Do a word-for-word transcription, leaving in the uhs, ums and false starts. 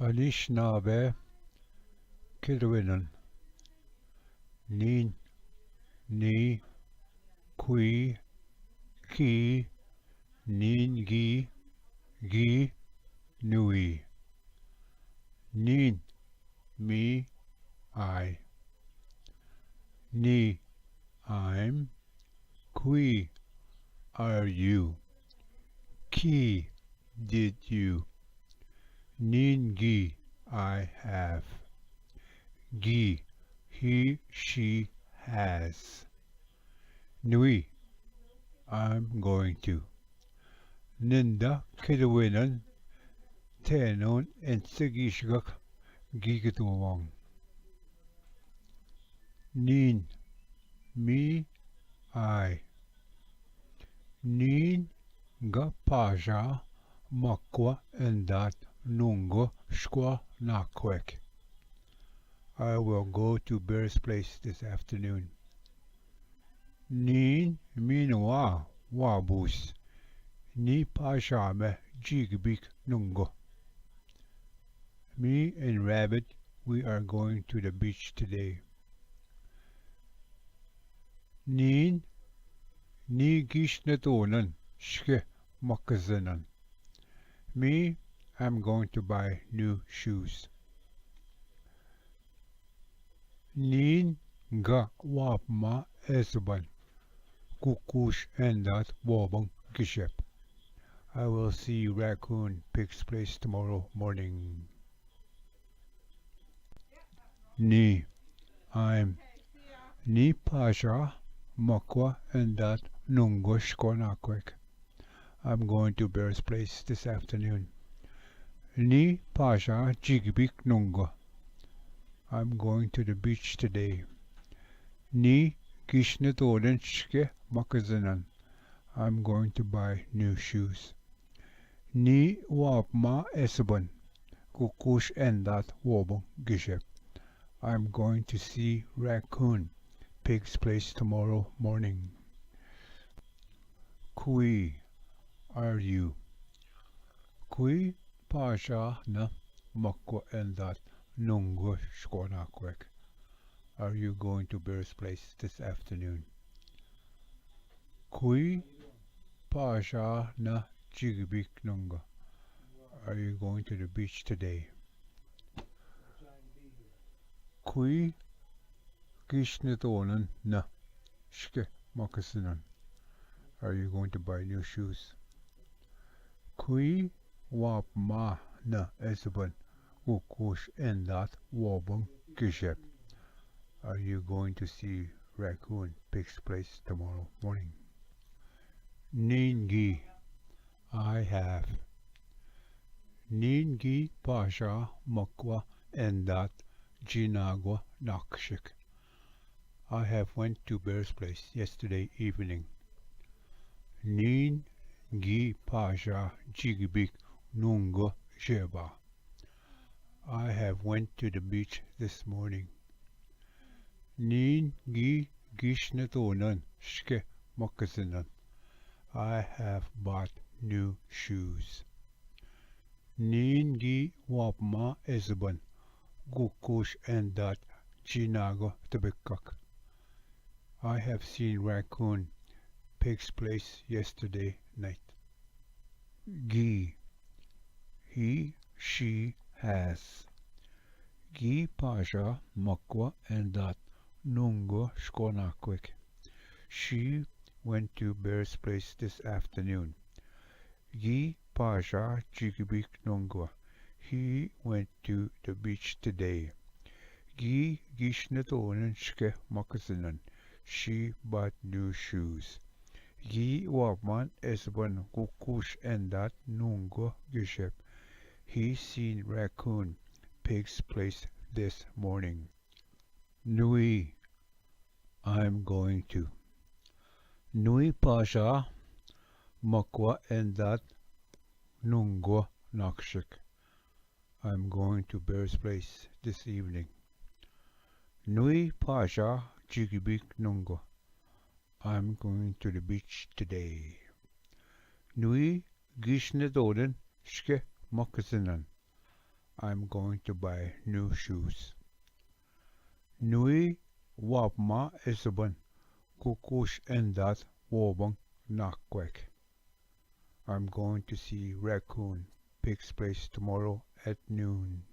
Anishinaabe Kidawinun. Nin, ni, kui, ki, nin, gi, gi, nui. Nin, me, I. Ni, I'm. Kui, are you. Ki, did you. Nin, gi, I have. Gi, he, she, has. Nui, I'm going to. Ninda Kidawinun, tenun ensigiishgak gigidwang. Nin, me, I. Nin ga Pasha, Makwa, Endat, Nungo, Shkwa, Nakwek. I will go to Bear's place this afternoon. Nin, mi nwa, Wabus. Ni Pasha me, Jigbik, Nungo. Me and Rabbit, we are going to the beach today. Nin, ni gishnetonun, shke makazinun. Me, I'm going to buy new shoes. Nin ga Wapma Ezuban, Kukush Endat Wobung Gishep. I will see Raccoon Pig's place tomorrow morning. Ni, I'm. Ni Pasha, Makwa, Endat, Nungo, Shkwa, Nakwek. I'm going to Bear's place this afternoon. Ni Pasha, Jigbik, Nungo. I'm going to the beach today. Ni gishnetonun, shke makazinun. I'm going to buy new shoes. Ni Wapma Ezuban, Kukush Endat Wobung Gishep. I'm going to see Raccoon Pig's place tomorrow morning. Kui, are you. Kui Pasha na, Makwa, Endat, Nungo, Shkwa, Nakwek. Are you going to Bear's place this afternoon? Kui Pasha na, Jigbik, Nungo. Are you going to the beach today? Kui gishnetonun na, shke makazinun. Are you going to buy new shoes? Kui Wapma na, Ezuban, Kukush Endat Wobung Gishep. Are you going to see Raccoon Pig's place tomorrow morning? Nin gi, I have. Nin gi Pasha, Makwa, Endat, Jinagwa, Nakshik. I have went to Bear's place yesterday evening. Nin gi Pasha, Jigbik, Nungo, Jeba. I have went to the beach this morning. Nin gi gishnetonun, shke makazinun. I have bought new shoes. Nin gi Wapma Ezuban, Kukush Endat, Jinago, Tebekak. I have seen Raccoon Pig's place yesterday night. Gi, he, she, has. Gi Pasha, Makwa, Endat, Nungo, Shkonakwek. She went to Bear's place this afternoon. Gi Pasha, Jigibik, Nungo. He went to the beach today. Gi gishnetonun, shke makazinun. She bought new shoes. Gi Wapma Ezuban, Kukush Endat, Nungo, Gishep. He seen Raccoon Pig's place this morning. Nui, I'm going to. Nui Pasha, Makwa Endat, Nungo, Nakshik. I'm going to Bear's place this evening. Nui Pasha, Jigibik, Nungo. I'm going to the beach today. Nui gishnetonun, shke makazinun. I'm going to buy new shoes. Nui wapma esban kukush endat wobang nakwek. I'm going to see Raccoon Pig's place tomorrow at noon.